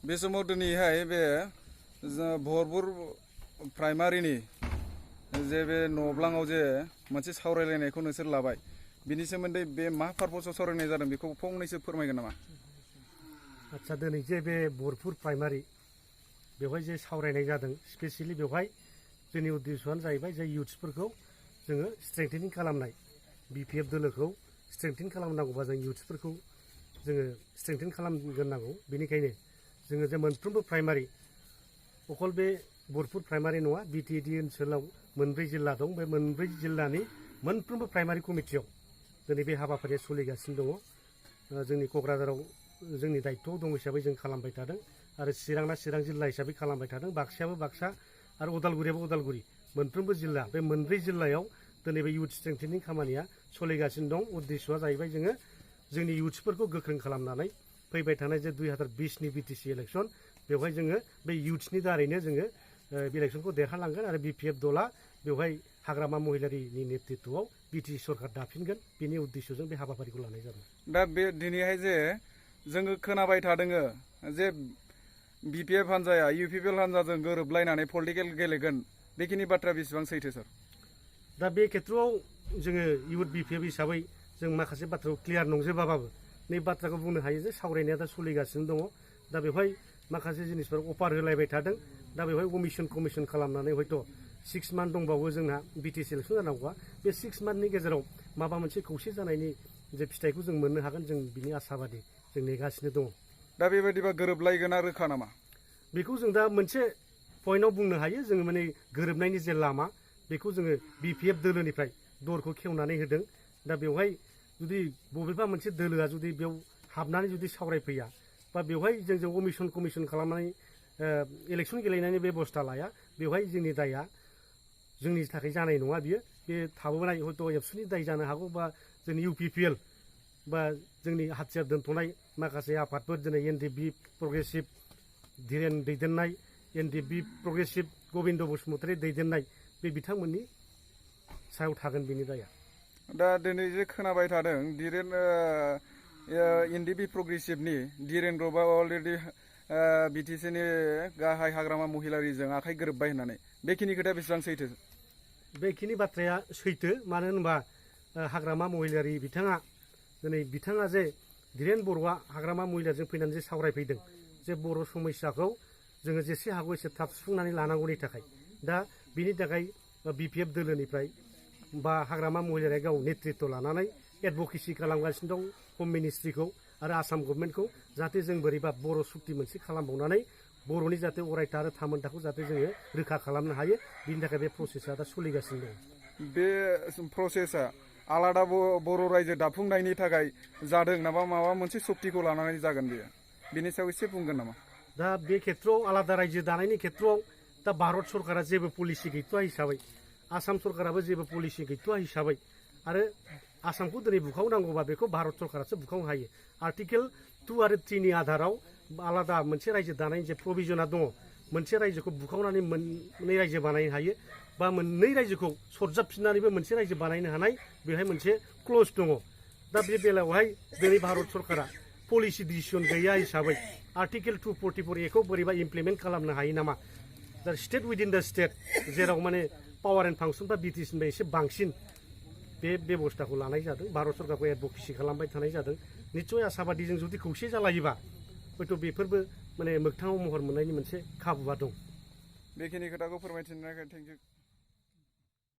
बे समाव दिनैहाय बे भरपुर प्राइमारिनि जे बे नब्लाङाव जे मोनसे सावरायलायनायखौ नोंसोर लाबाय बिनि सोमोन्दै बे मा पारपसाव सावरायनाय जादों बेखौ फंनैसो फोरमायगोन नामा? आच्छा दिनै जे बे भरपुर प्राइमारि बेवहाय जे सावरायनाय जादों स्पेसियेलि बेवहाय जोंनि उद्देश्यआनो जाहैबाय जे इयुथ्सफोरखौ जोङो स्ट्रेंथेनिं खालामनाय बिपिएफ दोलोखौ स्ट्रेंथेन खालामनांगौबा जों इयुथ्सफोरखौ जोङो स्ट्रेंथेन खालामग्रोनांगौ। बेनिखायनो जोङो जे मोनफ्रोमबो प्राइमारि अकल बे भरपुर प्राइमारि नङा बिटिएडि ओनसोलाव मोनब्रै जिल्ला दं। बे मोनब्रै जिल्लानि मोनफ्रोमबो प्राइमारि कमिटियाव दिनै बे हाबाफारिया सोलिगासिनो दङ। जोंनि क'क्राझाराव जोंनि दायित्वआव दं हिसाबै जों खालामबाय थादों आरो चिरांना चिरां जिल्ला हिसाबै खालामबाय थादों। बाक्सायाबो बाक्सा आरो उदालगुरियाबो उदालगुरि मोनफ्रोमबो जिल्ला बे मोनब्रै जिल्लायाव दिनै बे इयुथ स्ट्रेंथेनिं खामानिया सोलिगासिनो दं। उद्देश्यआ जाहैबाय जोङो जोंनि इयुथ्सफोरखौ गोख्रों खालामनानै फैबाय थानाय जे 2020नि बिटिसि इलेक्सन बेवहाय जोङो बे इयुथ्सनि दारैनो जोङो इलेक्सनखौ देरहालांगोन आरो बिपिएफ दला बेवहाय हाग्रामा महिलारिनि नेतृत्वआव बिटिसि सरकार दाफिनगोन। बेनि उद्देश्यजों बे हाबाफारिखौ लानाय जादों। दा बे दिनैहाय जे जोङो खोनाबाय थादों जे बिपिएफ हान्जाया इउपिपिएल हान्जाजों गोरोबलायनानै पलिटिकेल गेलेगोन बेखिनि बाथ्रा बेसेबां सैथो सार? दा बे खेत्रआव जोङो इउथ बिपिएफ हिसाबै जों माखासे बाथ्राखौ क्लियार नंजोबाबाबो नै बाथ्राखौ बुंनो हायो जे सावरायनाया दा सोलिगासिनो दङ। दा बेवहाय माखासे जिनिसफोर अफार होलायबाय थादों। दा बेवहाय कमिसन खालामनानै हयथ' 6 मान्थ दंबावो जोंहा बिटिसि इलेक्सन जानांगौआ। बे 6 मान्थनि गेजेराव माबा मोनसे खौसे जानायनि जे फिथाइखौ जों मोननो हागोन जों बिनि आसाबादि जों नेगासिनो दङ। दा बेबायदिबा गोरोबलायगोना रोखा नामा? बेखौ जों दा मोनसे पइन्टआव बुंनो हायो जोङो माने गोरोबनायनि जे लामा बेखौ जोङो बिपिएफ दोलोनिफ्राय दरखौ खेवनानै होदों। दा बेवहाय जुदि बबेबा मोनसे दोलोआ जुदि बेयाव हाबनानै जुदि सावरायफैया बा बेवहाय जों कमिसन खालामनानै इलेक्सन गेलेनायनि बेबस्था लाया बेवहाय जोंनि दायआ जोंनि थाखाय जानाय नङा। बियो बे थाबोनाय हयथ' एबसुनि दाय जानो हागौ बा जोंनि इउपिपिएल बा जोंनि हाथियार दोनथ'नाय माखासे आफादफोर दिनै एनडिएफबि प्रग्रेसिभ धीरेन दैदेननाय एनडिएफबि प्रग्रेसिभ गबिन्द बसुमतारी दैदेननाय बे बिथांमोननि सायाव थागोन बेनि दाया। दा दिनै जे खोनाबाय थादों धीरेन एनडिएफबि प्रग्रेसिभनि धीरेन ग्रुपआ अलरेडि बिटिसिनि गाहाय हाग्रामा महिलारिजों आखाइ गोरोबबाय होननानै बेखिनि खोथाया बेसेबां सैथो? बेखिनि बाथ्राया सैथो। मानो होनबा हाग्रामा महिलारि बिथाङा जे धीरेन बर'आ हाग्रामा महिलारिजों फैनानै जे सावरायफैदों जे बर' समस्याखौ जोङो जेसे हागौ एसे थाब सुफुंनानै लानांगौनि थाखाय दा बिनि थाखाय बिपिएफ दोलोनिफ्राय बा हाग्रामा महिलारिया गाव नेतृत्व लानानै एडभकेसि खालामगासिनो दं हम मिनिस्ट्रिखौ आरो आसाम गभर्नमेन्टखौ जाहाथे जों बोरैबा बर' सुक्ति मोनसे खालामबावनानै बर'नि जाहाथे अरायथा आरो थामोन्थाखौ जाहाथे जोङो रोखा खालामनो हायो बिनि थाखाय बे प्रसेसा दा सोलिगासिनो दं। बे प्रसेसा आलादा बर' रायजो दाफुंनायनि थाखाय जादों नामा माबा मोनसे सुक्तिखौ लानानै जागोन बेयो बेनि सायाव एसे बुंगोन नामा? दा बे खेत्रआव आलादा रायजो दानायनि खेत्रआव दा भारत सरकारा जेबो पलिसि गैथ'वा हिसाबै आसाम सरकाराबो जेबो पलिसि गैथ'वा हिसाबै आरो आसामखौ दिनै बुखावनांगौबा बेखौ भारत सरकारासो बुखावनो हायो। आर्टिकेल 2 आरो 3 नि आधाराव आलादा मोनसे रायजो दानायनि जे प्रभिजना दङ मोनसे रायजोखौ बुखावनानै मोननै रायजो बानायनो हायो बा मोननै रायजोखौ सरजाबफिननानैबो मोनसे रायजो बानायनो हानाय बेवहाय मोनसे क्लज दङ। दा बे बेलायावहाय दिनै भारत सरकारा पलिसि डिसिसन गैया हिसाबै आर्टिकेल 244A खौ बोरैबा इमप्लिमेन्ट खालामनो हायो नामा? दा स्टेट उइदिन दा स्टेट जेराव माने पावार एन्ड फांसनफ्रा बिटिसिनिफ्राय एसे बांसिन बे बेबस्थाखौ लानाय जादों। भारत सरकारखौ एडभकेसि खालामबाय थानाय जादों। निस्सय आसाबादिजों जुदि खौसे जालायोबा हयथ' बेफोरबो माने मोगथाङाव महर मोननायनि मोनसे खाबुआ दं। बेखिनि खोथाखौ फोरमायथिनायनि थाखाय थेंक इउ।